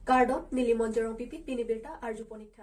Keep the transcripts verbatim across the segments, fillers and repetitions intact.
Kardom, neli Monjorong Pipi, pini birta arjupon ik tha.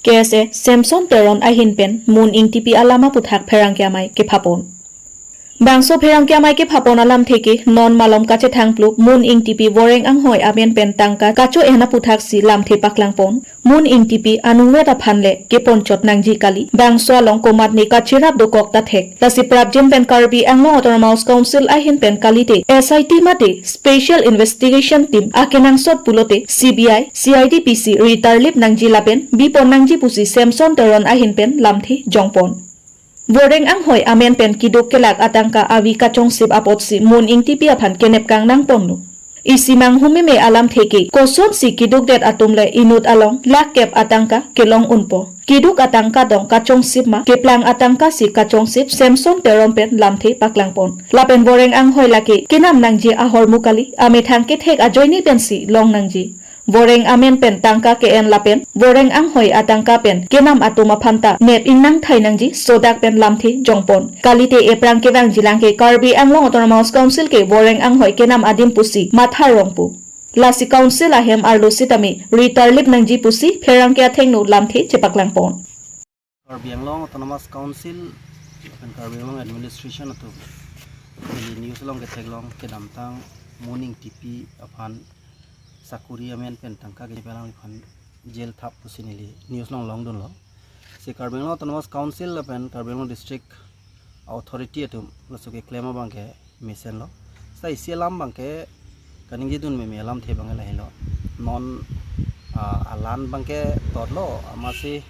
K S A Samson Teron ahin pen Mon Ingtipi alam aputhak pherangke amei kephapon. Bangso pherangke amei kephapon alamthe ke non malom kachethangplup Mon Ingtipi Voreng Anghoi amen pen tangka kacho-en aputhaksi lamthe paklangpon. Mon Ingtipi anutvet aphan le keponchot nangji kali. Bangso along komatne kachirap dokok ta thek. Lasi prapjin pen Karbi Anglong Autonomous Council ahin pen kalite S I T mate Special Investigation Team akenangsot pulote C B I, C I D P C ritarlip nangji lapen bipon nangji pusi Samson Teron ahin pen lamthe jongpon. Voreng Anghoi amen pen keduk kelak atangka avi kachongsip apotsi Mon Ingtipi aphan kenep kangnangponlo. Isi manghumeme alamthe ke kosonsi kedukdet atum le inut along lakh kep atangka kelong unpo. Keduk atangka dong kachongsip ma, keplang atangkasi kachongsip Samson Teron pen lamthe paklangpon. Lapen Voreng Anghoi lake kenam nangji ahormu kali, amethang kethek ajoine pensi long nangji. Voreng amen pen tangka ke-en lapen Voreng Anghoi atangka pen kenam atum aphan ta nep ingnang thai nangji, sodak pen lamthe jongpon. Kalite ephrang kevangjilang ke Karbi Anglong Autonomous Council ke Voreng Anghoi kenam adim pusi matha rong pu. Lasi Council ahem arlo sitame ritarlip nangji pusi pherangke athengno lamthe chepaklangpon. Karbi Anglong Autonomous Council lapen Karbi Anglong Administration atum neli news along ketheklong kedamtang Mon Ingtipi aphan sakuri amen pen tangka kepelang aphan jail thap pusi neli news along longdunlo. Si Karbi Anglong Autonomous Council lapen Karbi Anglong District Authority atum laso keklem abangke mesenlo. Sa isi alam abangke kaningjedun meme alamthe abangke lahelo. Non, ah, alan abangke totlo, amatsi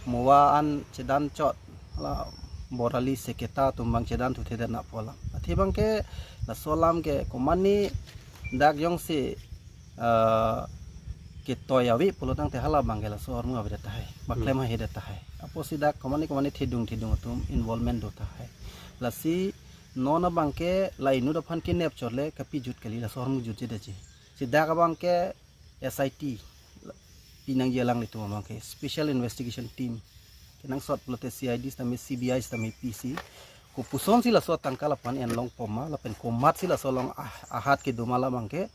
moa an chedanchot, la Borali Seketa atum abang chedan thuthedet na pu alam. Athe abangke laso alam ke komatne dak jongsi, ah, ketoi ave pulotangte hala abangke laso ahormu avedet tahai, baklem Hmm. haihedet tahai. Apotsi dak komatne komatne thedung thedung atum involvement do tahai. Lasi non abangke la inut aphan kenep chot le kapejut kali, laso ahormu jutjedetji. Si dak abangke S I T pinangji alanglitum abangke Special Investigation Team kenangsot pulote C I D sitame C B I sitame P C. Kopusonsi laso atangka laphan enlongpo ma lapen komatsi laso along ah-, ahat kedo ma la abangke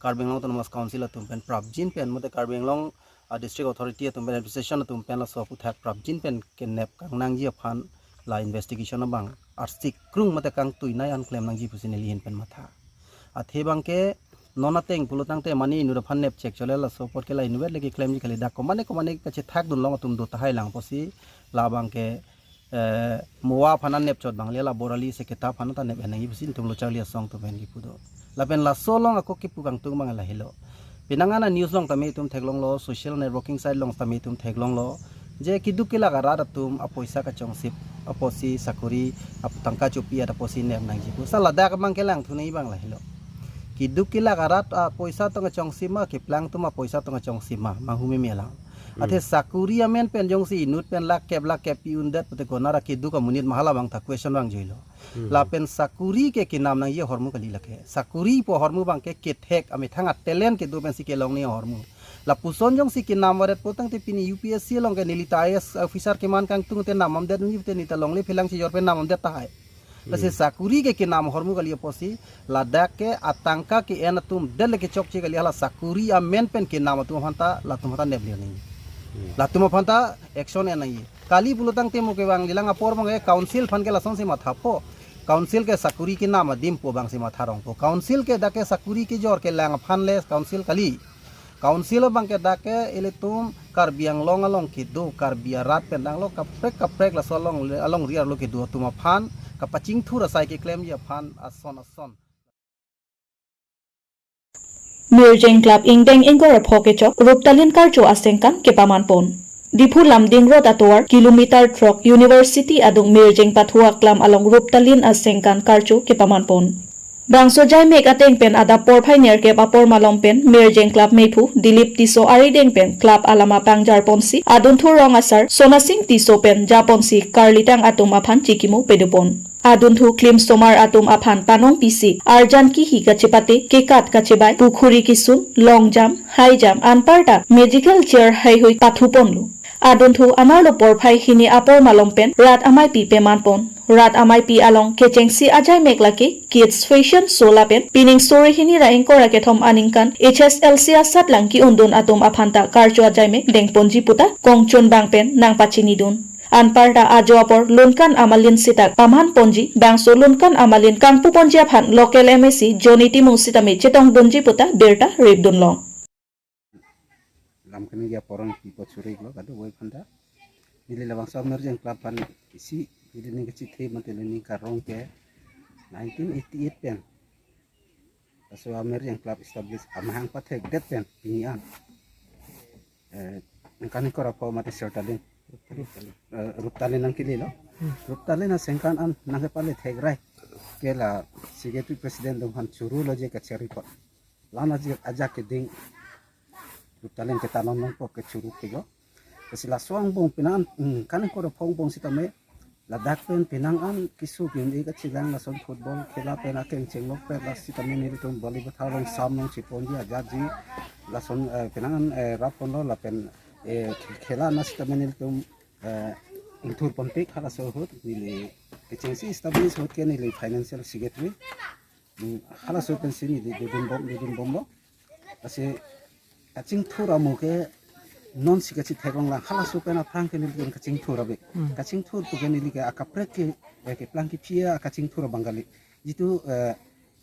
Karbi Anglong Autonomous Council atum pen prapjin pen mate Karbi Anglong, ah, District Authority atum pen, Administration atum pen laso aputhak prapjin pen kenep kangnangji aphan la investigation abang arsik krung mate kangtuinei an klem nangji pusi neli ahin pen matha. Athe abangke non ateng pulotangte mane inut aphan nep chek chot le laso apot ke la inutvet le keklemji kali, dak komatne komatne kachethakdun long atum do tahai lang pusi la abangke, eh, moa aphan an nep chot abang le la Borali Seketa aphan ta nep-en nangji pusi netum lo charli asong atum pen kipu do. Lapen laso along ako kipu kangtung abang lahelo. Penang an a news along tame itum theklonglo, social networking site along tame itum theklonglo, je keduk kelak arat atum apoisa kachongsip apotsi sakuri ap-, tangka chopi-et apotsi nep nangji pu. Sa ladak abangke langthu nangji abang lahelo. Keduk kelak arat apoisa tong kachongsip ma, keplang atum apoisa tong kachongsip ma, manghumeme alam. Athe Hmm. sakuri amen pen jongsi inut pen lakh kep lakh kep pi-undet pute konat ra keduk amonit ma, hala abang ta question vangjuilo. Hmm. Lapen sakuri ke kenam nangji ahormu kali lake. Sakuri pu ahormu abangke kethek amethang a-talent kedo pensi kelong nangji ahormu. Lapuson jongsi kenam varet pulotangte pini U P S C along ke neli ta I A S officer keman kangtung te nam amdet nangji pute neli ta longle phelang chejor pen nam amdet tahai. Lasi Hmm. sakuri ke kenam ahormu kali apotsi ladak ke atangka ke-en atum det le kechokche kali, hala sakuri amen pen kenam atum aphan ta latum aphan ta neplir nangji. Hmm. Latum aphan ta action en nangji. Kali pulotangte mo kevangjilang apor abangke council aphan ke lasonsi mathapo. Council ke sakuri kenam adim pu abangsi matha rongpo. Council ke dak ke sakuri kejor kelang aphan le council kali. Council abangke dak ke ilitum Karbi Anglong along kedo, Karbi arat pen tanglo kaprek kaprek laso along, alongri arlo kedo atum aphan kapachingthur asai keklemji aphan ason ason. Mirjeng Club ingdeng ingkoi ra pho kechok Ruptalin karcho asengkan kepamanpon. Diphu Lumding Road atovar kilometer throk University adung Mirjeng pathu aklam along Ruptalin asengkan karcho kepamanpon. Bangso jaimek ateng pen adap porphai nerkep apor malom pen Mirjeng Club mephu Dilip Tisso arideng pen club alama pangjarponsi adunthu rong asar Sonasing Tisso pen japonsi karlitang atum aphan chikimo pedopon. Adunthu klim somar atum aphan panong pisi, arjan kihi kachepate, kekat kachebai, pukhuri kisun, long jump, high jump, anparta, magical chair heihui pathuponlo. Adunthu amarlo porphai hini apor malom pen rat ameipi peman pon. Rat ameipi along kechengsi ajaimek lake kids fashion show lapen pining suri hini ra ingkoi ra kethom aningkan H S L C asatlang ki-undun atum aphanta karcho ajaimek dengponji puta kongchunbang pen nangpachinidun. Anparta ajo apor lunkan amalin sita paman ponji, bangso lunkan amalin kangpu ponji aphan local M A C Johnny Timung sitame chetongdunji puta birta ripdunlong. Lam kene dia porang pipo churi lo kado woi phanda. Neli labangso Amerjeng Club aphan isi neli ning kachithe mate neli ning karong ke nineteen eighty-eight pen. Laso Amerjeng Club establish amahang pathekdet pen pini an. Eh, ningkan ingkoi ra pho mate Sertalin. Eh, Ruptalin nangkele lo. Ruptalin asengkan an nangkepale thekrai. Ke la secretary president atum aphan churu lo je kachari pot. Lana je ajak keding Ruptalin ketalon nangpo kechuru ke lo. Kasi laso angbong pini an, hmm, ningkan ingkoi ra pho angbong sitame ladak pen penang an keso game e kachilang lason football khela pen akeng chenglok pen la sitame nelitum volleyball tharlong sam long chiponji ajatji lason, eh, penang an, eh, rap ponlo lapen, eh, khela na sitame nelitum, eh, ingthur ponpik halaso ahut neli kechengsi establish ahut ke neli financial secretary. Hmm, halaso pensi neli dodunbom, dodunbomlo. Lasi kachingthur amo ke nonsi kachitheklong lang halaso pen aphrang ke neli pen kachingthur ave. Hmm. Kachingthur pu ke neli ke akaprek ke, eh, keplang kephi akachingthur abang kali. Jitu, eh,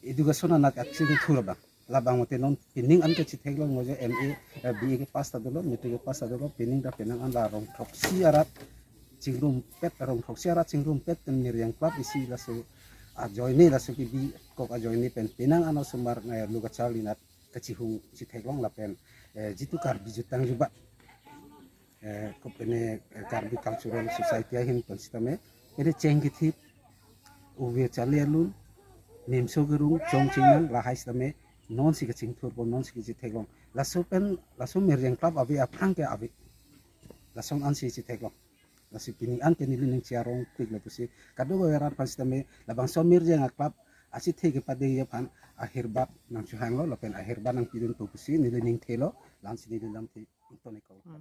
education anat kachingthur abang. Labang mate non pining an kachitheklong mo je M A, eh, B A kepass ta dolo, matric kepass ta dolo, pining ta penang an la rong throksi arat chingrumpet, rong throksi arat chingrumpet pen Amerjeng Club isi laso ajoine laso kebikok ajoine pen penang an osomar, eh, lo kacharli anat kachihung chitheklong lapen, eh, jitu Karbi jutang juba, eh, kopine, eh, Karbi Cultural Society ahin pen sitame pine cheng kethip, uve chale alun, nimso kerung, chong chingnang lahai sitame nonsi kachingthurpo, nonsi kachitheklong. Laso pen, laso Amerjeng Club ave aphrang ke ave. Lason ansi chitheklong. Lasi pini an ke neli ning chiarong piklo pusi. Kadokave arat aphan sitame labangso Amerjeng a-club asithe kepadeji aphan ahirbad nangchohanglo lapen ahirbad nangpidunpo pusi neli ning thelo, la-ansi neli lamthe ingtoniklo. Hmm.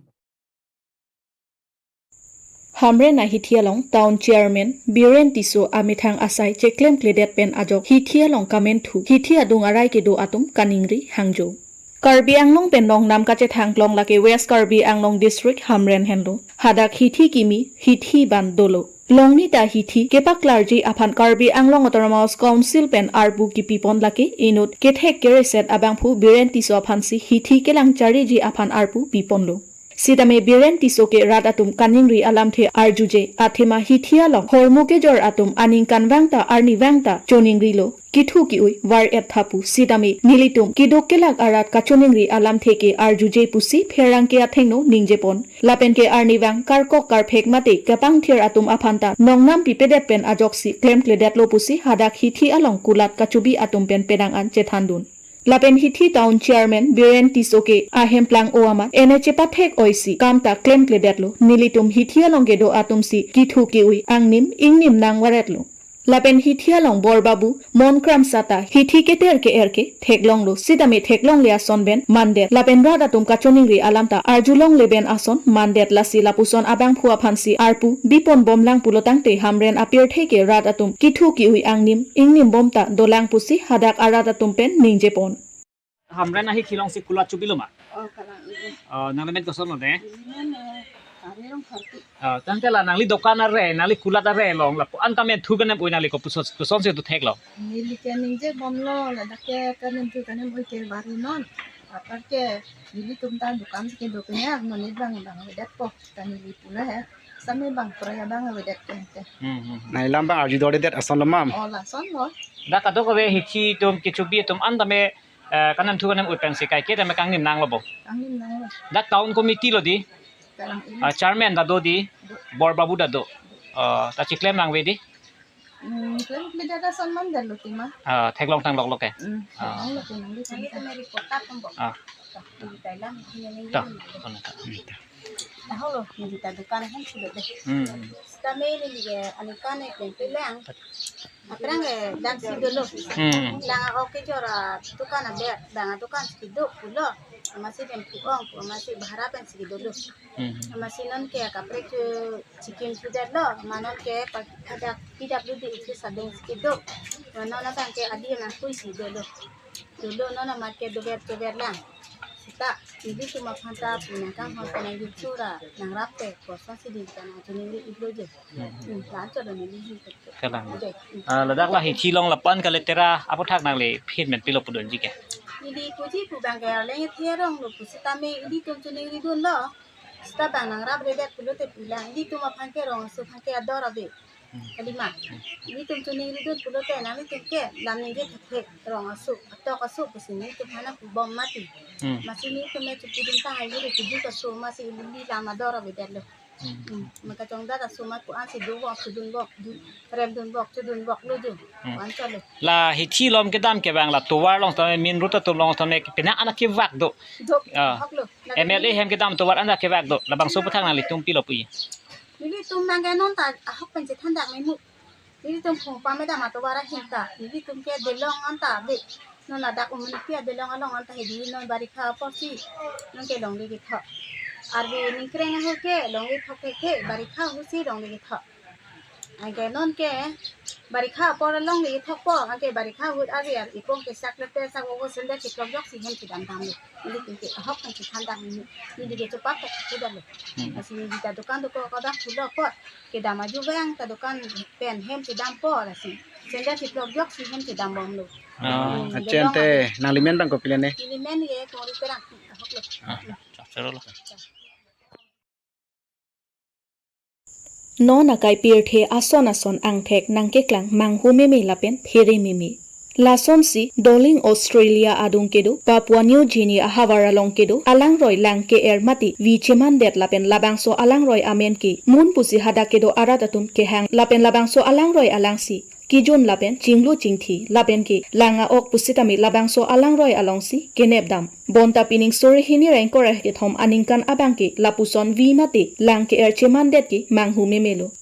Hamren ahithi along Town Chairman Biren Tisso amethang asai cheklemkledet pen ajok hithi along kamenthu, hithi adung arai kedo atum kaningri hangjo. Karbi Anglong pen nongnam kachethangklong lake West Karbi Anglong District Hamren henlo. Hadak hithi kimi, hithi ban dolo. Longnita hithi kepaklarji aphan Karbi Anglong Autonomous Council pen arpu kipipon lake inut kethek kereset abangphu Biren Tisso aphansi hithi kelang chariji aphan arpu piponlo. Sitame Biren Tisso ke rat atum kaningri alamthe arjuje, athema hithi along hormu kejor atum aningkanvang ta arnivang ta choningrilo. Kithu ki-ui var-et tha pu sitame nelitum kiduk kelak arat kachoningri alamthe ke arjuje pusi pherangke athengno ningjepon. Lapen ke arnivang karkok karphek mate kepangthir atum aphanta nongnam pipedet pen ajoksi klemkledetlo pusi hadak hithi along kulat kachobi atum pen penang an chethandun. Lapen hithi Town Chairman Biren Tisso ke ahemplang o amat ene chepathek oisi kam ta klemkledetlo, nelitum hithi along kedo atumsi kithu ki-ui angnim ingnim nangvaretlo. Lapen hithi along Bor Babu, Mon Kramsa ta hithi keter ke-er ke theklonglo, sitame theklongle ason pen mandet. Lapen rat atum kachoningri alam ta arjulongle pen ason mandet, lasi lapuson abangphu aphansi arpu biponbomlang pulo tangte Hamren apirthe ke rat atum kithu ki-ui angnim ingnim bom ta dolang pusi hadak arat atum pen ningjepon. Hamren ahithi alongsi kulat chobilo ma? Oh, kalang ibu. Oh, nangli men kosonlo de? Neli men, eh, Kari Rongpharpi. Oh, tangte la nangli dokan are, nangli kulat are along lapu-an kamenthu kanem-ui nangli kopuson, kosonsi dotheklo? Neli ke ningjebomlo, ladak ke kamenthu kanem-ui ke bari non. Apar ke nelitum ta dokan si kedo penyak, non neli bang bang avedetpo, ta neli pula he. Same bang pura ya bang avedetpo ente. Hmm, hmm, hmm. Nangli lam bang arju dodedet asonlo ma? Oh, lasonlo. Dak kadokave hithi atum kechobi atum an tame, eh, kamenthu kanem-ui pensi kaike tame kangnim nanglo bo? Kangnim nanglo. Dak town committee lo di? Kalang ibu. Ah, chairman ta do di? Do. Bor Babu ta do? Ah, ta chiklem nangve di? Hmm, klemkledet ason mandetlo tima. Ah, theklong thangloklo ke? Hmm, ah, theklonglo ke nangli tame. Nangli reporter tong bo. Ah. Neli ta lam, neli ta. Hmm, ta. Taholo, neli ta dokan ahem sudah deh. Hmm, hmm. Sitame neli ke aningkan ek pen pelang. Aphrang ke damsi dolo. Hmm. Lang a-ok kejor a-dokan abek, bang a-dokan si kedo pulo. Amatsi pen pu-ong pu, amatsi bhara pensi kedolo. Hmm. Amatsi non ke kaprek chu chikim chudet lo, ma non ke pa-, hadak P W D office adung si kedo. Ma non abang ke adi nangpui si dolo. Dolo non amat ke dover dover lang. Seta, nelitum aphan ta pu nangkanghon pu nangjuchura, nangrap te, kosonsi dei ta nangchiningri-iklo je. Hmm. Hmm, la-an cholo neli hin tek. Kalang. Oke. Hmm. Ah, ladak la hithi along lapu-an kalitera aputhak nangli phin men pilo pudunji ke? Neli puji pu abang ke arleng ethe arong lo pu sitame ilitum chiningridunlo. Seta abang nangrap redet pulote pilang, ilitum aphan ke rong aso aphan ke ador ave. Hmm. Kalima. Ilitum chiningridun pulote nanglitum ke lam ningje thekthek, rong aso, atok aso pusi nelitum aphan nangpubom mati. Hmm. Amatsi nelitum me chupudun tahai hure, kejut aso amatsi ili lam ador avedetlo. Hmm. Hmm. Ma kachongdat aso amat ko-ansi dovok, chudunvok, du-, remdunvok, chudunvoklo jo. Hmm. Ko-an cholo. La hithi along kedam ke abang la tovar along tame, main road atum along tame, penang an akevak do. Do, Ah. Ahok lo. M L A hem kedam tovar an akevak do. Labangso aputhak nanglitum pilo pu-i? Nelitum abang ke non ta ahok pen chethandak memu. Nelitum phung pame dam atovar ahin ta, nelitum ke Delong anta ave. Non ladak Umrangso a-Delong along anta hedi non barikha apor si non ke longle kethok. Arve ningkreng ahut ke longle thok thekthe, barikha ahut si longle kethok. Anke non ke barikha apor longle kethokpo, anke barikha ahut arve ar ipong kesak lepe sak ogo sandal chiplok joksi hem chedam damlo. Nelitum ke ahok pen chethan dam ni, neli ke chopak tok chedamlo. Hmm. Amatsi neli ta dukan dokok abang pulo apot kedam aju abang ta dukan pen hem chedampo lasi. Sandal chiplok joksi hem chedambomlo. Ah. Hmm, Achen Delong te ave. Nanglimen abang kopilo ne? Nelimen ke Kongri Terang. Ahok lo. Ah, chak chero lo. Non akai pirthe ason ason angthek nangkeklang manghu meme lapen phere meme. Lasonsi Doling Australia adung kedo, Papua New Guinea ahavar along kedo, alangroi lang ke-er mate vi chemandet lapen labangso alangroi amen ke Mon pusi hadak kedo arat atum kehang lapen labangso alangroi alangsi kejun lapen chinglu chingthi lapen ke lang a-ok pusitame labangso alangroi alongsi kenep dam. Bonta pining suri hini ra ingkoi ra kethom aningkan abang ke lapuson vi mate lang ke-er chemandet ke manghu memelo.